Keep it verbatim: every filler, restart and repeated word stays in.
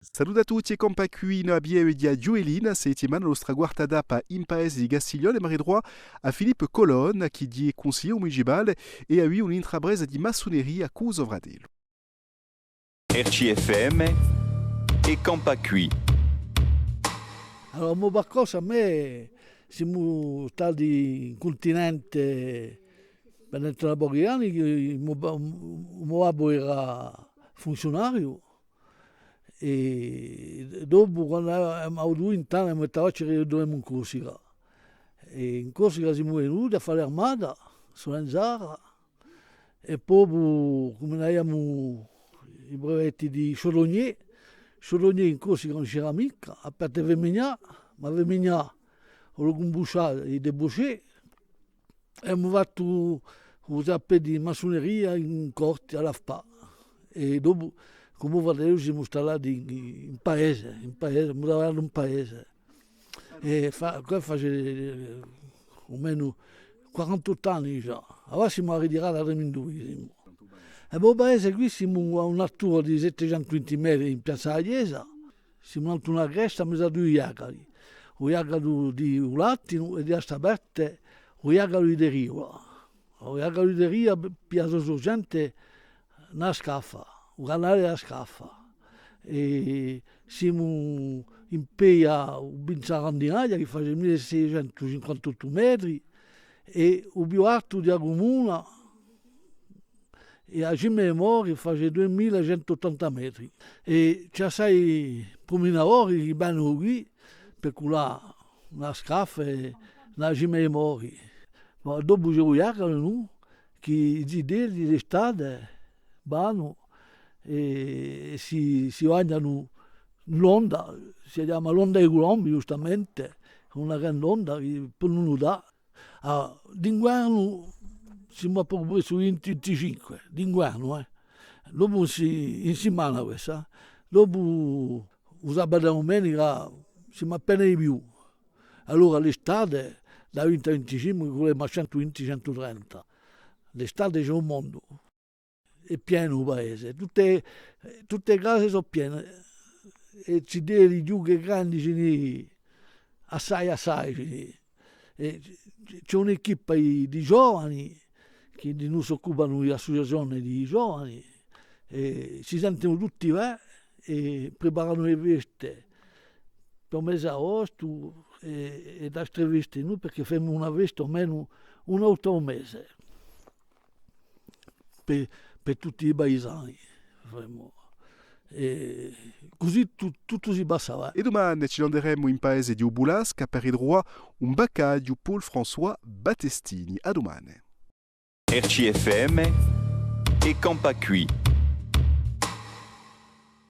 Salute à tutti è campà quì in a pieve di a Ghjuvellina, settimana nostra quarta tappa in paese di Castiglione, ma ritruvà à Philippe Colonna, chì hè cunsigliere municipale è avia un'intrapresa di massuneria cù u so fratellu. R C F M è campà quì. Allora, u mo parcorsu à mè, simu stati in cuntinente per dentru da pochi anni, chì u mo ba-, u mo babbu era funziunariu, è dopu, quandu emu avutu vint'anni, emu dettu: "Avà ci ritruvemu in Corsica." È in Corsica simu venuti à fà l'armata, Solenzara, è po, cum'è noi aviamu i brevetti di chaudronnier, chaudronnier in Corsica ùn c'era micca, à parte Femignà, ma Femignà, avia cumbusciatu i débouchés, è emu fattu u CAP di massuneria in Corti, à l'AFPA. È dopu, cù u mo fratellu, simu stallati in, in paese, in paese, emu travagliatu in paese. È fà, quì face, eh, almenu quarantottu anni digià. Avà simu à a ritirata, trentadui simu. È po u paese quì simu à un'altura di settecentu vinti metri in piazza di a chjesa. Simu nantu à una cresta, in mezu à dui ghjacali. U ghacalu di u Latinu è di a sta parte u ghacalu di Terriola. U ghacalu di Terriola, per a so surgente, una scaffa, u canale di a scaffa. È simu in pè à u Pinza Randinaglia, chì face mille seicentu cinquantottu metri, è u più altu di a cumuna, è a Cima di i Mori face dui mila centu ottanta metri. È ci hè assai pruminadori chì venenu quì per cullà una scaffa è una Cima di i Mori. Ma dopu ci hè u ghacalu, nò? Chì i zitelli d'estate vanu è, è si, si bagnanu in l'onda, si chjama l'onda di i Culombi, ghjustamente, una grande onda chì ponu nutà. Ah, d'inguernu simu à pocu pressu vinti, vinticinque, d'inguernu, eh. Dopu si, in simana quessa, eh. Dopu u sabatu è a dumenica simu appena di più. Allora l'estate, da vinti à vinticinque, culemu à centu vinti, centu trenta. L'estate ci hè u mondu. Hè pienu u paese, tutte, tutte e case sò piene, è zitelli chjuchi è grandi ci n'hè assai, assai ci n'hè. È ci hè un'equipa di, di giovani chì di, s'occupanu di associazione di giovani, è si sentenu tutti bè, è preparanu e feste per u mese d'aostu, è, è d'altre feste, nò? Perchè femu una festa almenu una volta à u mese. per, per tutti i paisani, femu. È cusì tu-, tuttu si passava. È dumane ci n'anderemu in paese di u Bulasca per ritruvà un baccaghju, Paul-François Battestini. À dumane. R C F M è campà quì.